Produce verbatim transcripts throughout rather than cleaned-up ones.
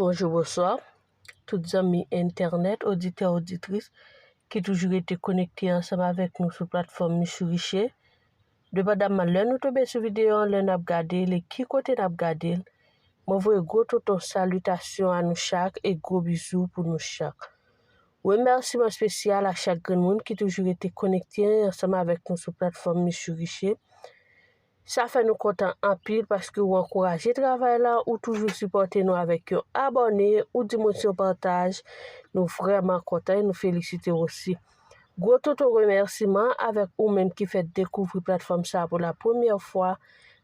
Bonjou, bonswa, tout zanmi entènèt, oditè, oditris ki toujou rete konekte ansanm avèk nou sou platfòm Michou Riche. Depandaman lè nou tonbe sou videyo an, lè n ap gade l e ki kote n ap gade l, mwen voye gwo tonton salitasyon a nou chak e gwo bizou pou nou chak. Remèsiman espesyal a chak grenn moun ki toujou rete konekte ansanm avèk nou sou platfòm Michou Riche. Sa fè nou kontan anpil paske ou ankouraje travay la, ou toujou sipòte nou avèk yon abòne, ou di moun se yon pataj. Nou vrèman kontan e nou felisite w osi. Gwo tonton remèsiman avèk ou menm ki fèk dekouvri platfòm sa pou la premyè fwa.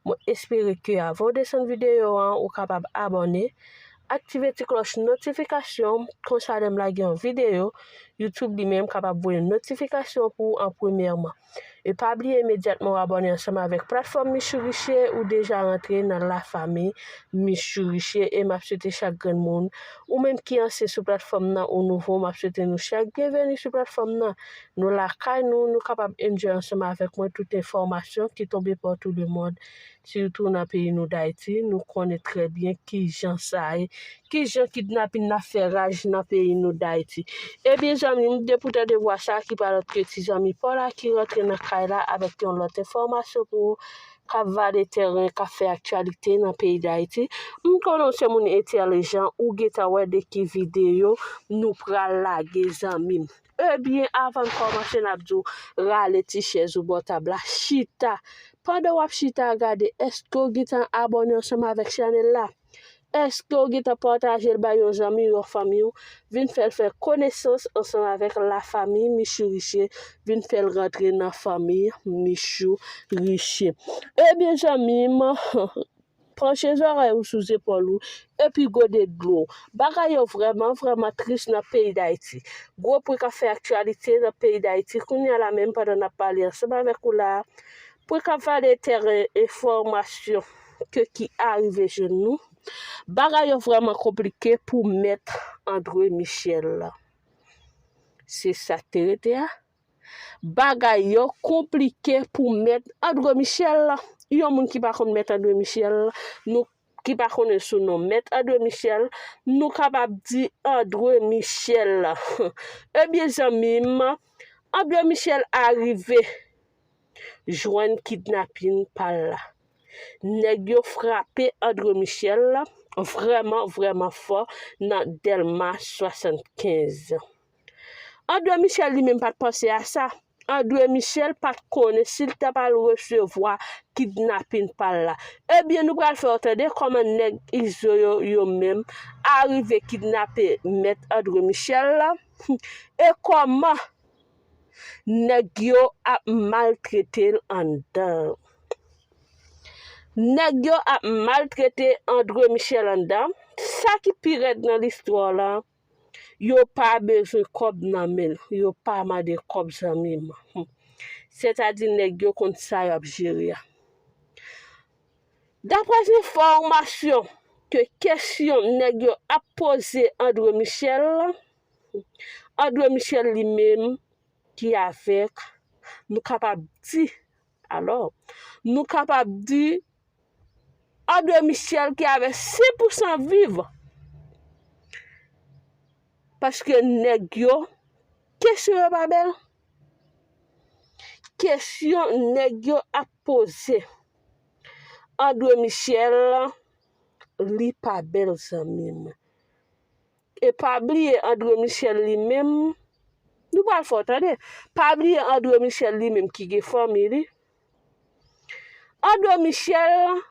Mwen espere ke avan w desann videyo an, ou kapab abòne, aktive ti klòch notifikasyon, konsa lè m lage yon videyo, YouTube li menm kapab voye notifikasyon pou ou an premyèman. E pa bliye imedyatman w abòne ansanm avèk platfòm Michou Riche, ou deja rantre nan lafanmi Michou Riche. E m ap swete chak grenn moun, ou menm ki ansyen sou platfòm nan ou nouvo, m ap swete nou chak byenveni sou platfòm nan. Nou lakay nou, nou kapab enjoy ansanm avèk mwen tout enfòmasyon ki tonbe partou lemond, sitou nan peyi nou Dayiti. Nou konnen trè byen kijan sa ye, kijan kidnapin nan fè raj nan peyi nou Dayiti. Ebyen, zanmi m, depi w tande vwa sa a ki pa lòt ke ti zanmi pa w la ki rantre nan kay la avèk yon lòt enfòmasyon pou ou k ap vale tèren, k ap fè aktyalite nan peyi Dayiti. M konnen w se moun entèlijan, ou gentan wè de ki videyo nou pral lage, zanmi m. Ebyen, avan n kòmanse, n ap di w rale ti chèz ou bò tab la, chita. Pandan w ap chita a gade, èske w gentan abòne ansanm avèk chanèl la? Èske w gentan pataje l bay yon zanmi, yon fanmi w? Vin fè l fè konesans ansanm avèk lafanmi Michou Riche. Vin fè l rantre nan fanmi Michou Riche. Ebyen, zanmi m, panche zòrèy ou sou zepòl ou, epi gode dlo. Bagay yo vrèman, vrèman tris nan peyi Dayiti. Gwo pwen k ap fè aktyalite nan peyi Dayiti kounye a la menm pandan n ap pale ansanm avèk ou la a. Pwen k ap vale tèren enfòmasyon ke ki arive jwenn nou. Bagay yo vrèman konplike pou mèt André Michel la. Se sa k te rete a. Bagay yo konplike pou mèt André Michel la. Yon moun ki pa konn mèt André Michel la, nou ki pa konnen sou non mèt André Michel, nou kapab di André Michel la. Ebyen, zanmi m, André Michel arive jwenn kidnapin pa l la. Nèg yo frape André Michel la vrèman, vrèman fò nan Dèlma swasannkenz. André Michel li menm pa t panse a sa. André Michel pa t konnen si l ta pral resevwa kidnapin pa l la. Ebyen, nou pral fè w tande kòman nèg Izo yo, yo menm, arive kidnape mèt André Michel la, e kòman nèg yo ap maltrete l anndan. Nèg yo ap maltrete André Michel anndan. Sa ki pi rèd nan listwa la, yo pa bezwen kòb nan men l, yo pa mande kòb, zanmi m. Sètadi nèg yo konn sa y ap jere a. Daprè enfòmasyon ke kesyon nèg yo ap poze André Michel la, André Michel li menm ki avèk, nou kapab di, alò, nou kapab di André Michel ki avèk sen pou san viv. Paske nèg yo, kesyon yo pa bèl. Kesyon nèg yo ap poze André Michel, li pa bèl, zanmi m. E pa bliye André Michel li menm, nou pral fè w tande. Pa bliye André Michel li menm ki gen fanmi li. André Michel,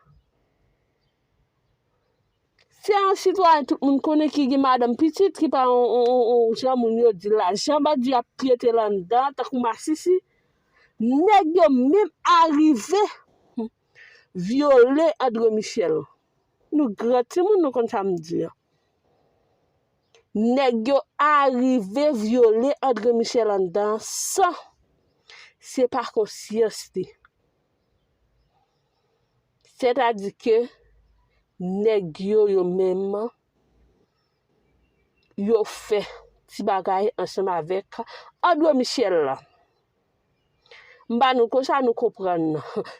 se yon sitwayen tout moun konnen ki gen madanm pitit, ki pa yon, yon, yon, yon jan moun yo di la, jan bandi ap trete l anndan, tankou masisi. Nèg yo menm arive vyole André Michel. Nou gran timoun, nou konn sa m di a. Nèg yo arive vyole André Michel anndan san se pa konsyans li. Sètadi ke nèg yo, yo menm, yo fè ti bagay ansanm avèk André Michel la. M ba nou konsa nou konprann.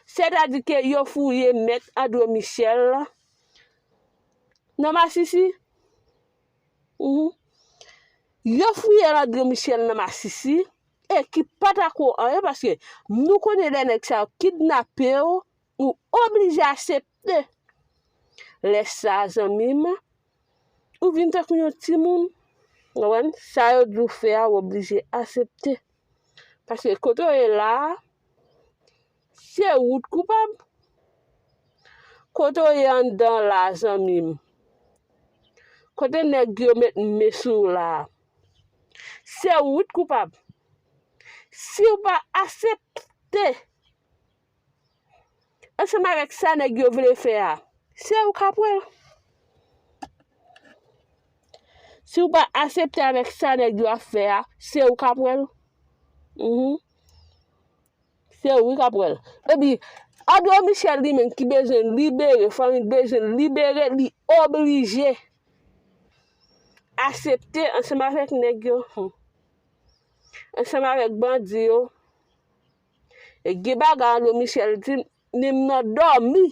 Sètadi ke yo fouye mèt André Michel nan masisi. Mhm. Yo fouye André Michel nan masisi, e ki pa ta ko anyen, paske nou konnen lè nèg sa yo kidnape w, ou oblije aksepte. Lè sa, zanmi m, ou vin tankou yon timoun. Ou konprann? Sa yo di w fè a, ou oblije aksepte. Paske kote w ye la a, se ou k koupab. Kote w ye anndan la a, zanmi m, kote nèg yo met men sou w la a, se ou k koupab. Si w pa aksepte ansanm avèk sa nèg yo vle fè a, se ou k ap wè l. Si w pa aksepte avèk sa nèg yo ap fè a, se ou k ap wè l. Mhm. Se ou k ap wè l. Epi, André Michel li menm ki bezwen libere, fanmi l bezwen libere, li oblije aksepte ansanm avèk nèg yo, hmm, ansanm avèk bandi yo. E gen bagay André Michel di, menm nan dòmi,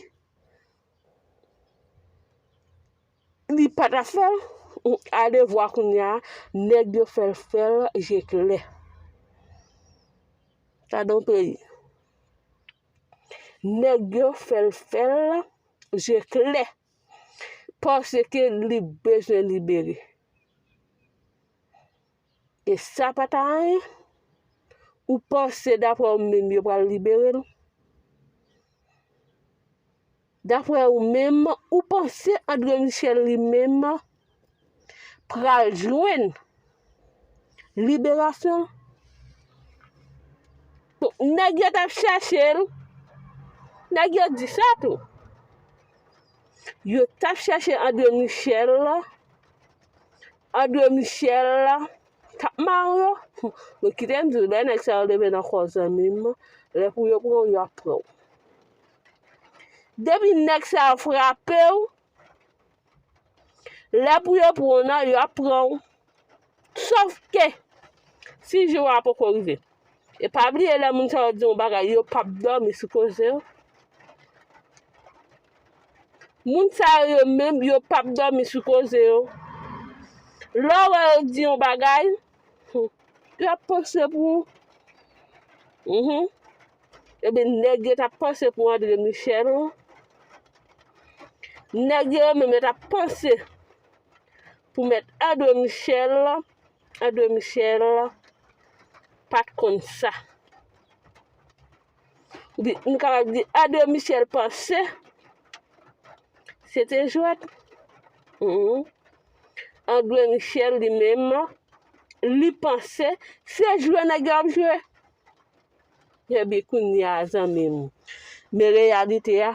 li pa ta fè l. Ale vwa kounye a, nèg yo fè l fè l je klè. Gade yon peyi. Nèg yo fè l fè l je klè. Paske li bezwen libere. E sa pa ta anyen? Ou panse daprè ou menm yo pral libere l? Daprè ou menm, ou panse André Michel li menm pral jwenn liberasyon l? Bon, nèg yo t ap chèche l. Nèg yo di sa tou. Yo t ap chèche André Michel. André Michel t ap mare yo. Bon, kite m di w, lè nèg sa yo leve nan kò w, zanmi m, lè pou yo pran w, yo ap pran w. Depi nèg sa yo frape w, lè pou yo pran w nan, yo ap pran w. Sòf ke, si jou a poko rive. E pa bliye lè moun sa yo di yon bagay, yo p ap dòmi sou koze yo. Moun sa yo menm, yo p ap dòmi sou koze yo. Lè w wè yo di yon bagay, hmm, y ap panse pou ou. Mhm. Ebyen, nèg yo t ap panse pou André Michel. Nèg yo menm, yo t ap panse pou mèt André Michel. André Michel pa t konn sa. Ou di, nou kapab di, André Michel panse se te jwèt. Mhm. André Michel li menm, li panse se jwe nèg yo ap jwe. Epi kounye a, zanmi m, men reyalite a.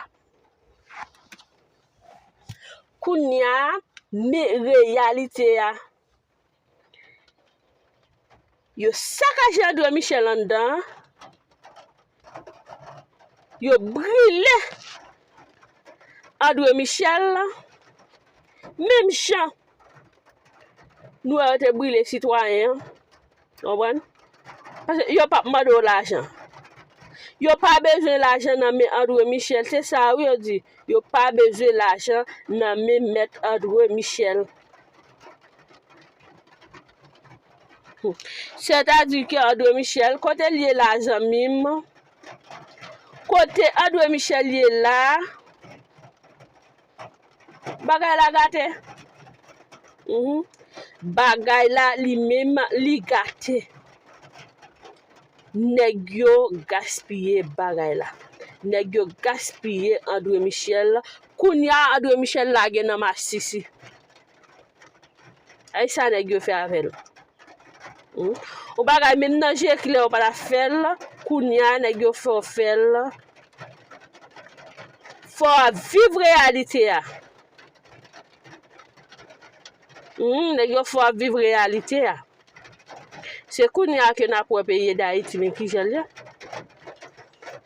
Kounye a, men reyalite a. Yo sakaje André Michel anndan. Yo brile André Michel menm jan nou wè yo te brile sitwayen an. Konprann? Paske yo p ap mande w lajan. Yo pa bezwen lajan nan men André Michel. Se sa wi yo di. Yo pa bezwen lajan nan men mèt André Michel. Sètadi ke André Michel, kote l ye la, zanmi m? Kote André Michel ye la? Bagay la gate. Mhm. Bagay la, li menm, li gate. Nèg yo gaspiye bagay la. Nèg yo gaspiye André Michel. Kounye a, André Michel lage nan masisi. Ay sa nèg yo fè avè l. Hmm? Yon bagay menm nan je klè ou pa ta fè l, kounye a nèg yo fè w fè l. Fò w ap viv reyalite a. Hmm, nèg yo fè w ap viv reyalite a. Se kounye a ke n ap wè peyi Dayiti, men kijan l ye.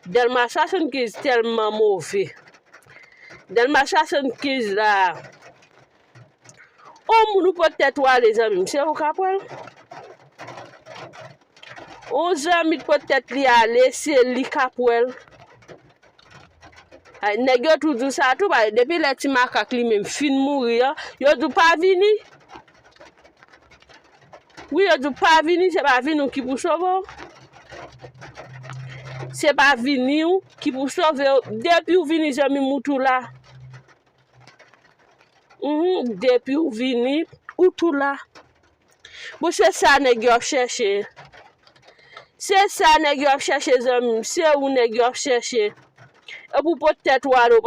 Dèlma swasannkenz tèlman move. Dèlma swasannkenz la, on moun ou pot tèt ou ale, zanmi m, se ou k ap wè l. On zanmi t pot tèt li ale, se li k ap wè l. Ay, nèg yo tou di w sa tou, paske depi lè Ti Makak li menm fin mouri an, yo di w pa vini. Wi, yo di w pa vini, se pa vini w ki pou sove w. Se pa vini w ki pou sove w. Depi w vini, zanmi m, ou tou la. Mhm, depi w vini, ou tou la. Bon, se sa nèg yo ap chèche. Se sa nèg yo ap chèche, zanmi m. Se ou nèg yo ap chèche. E pou pot tèt ou ale,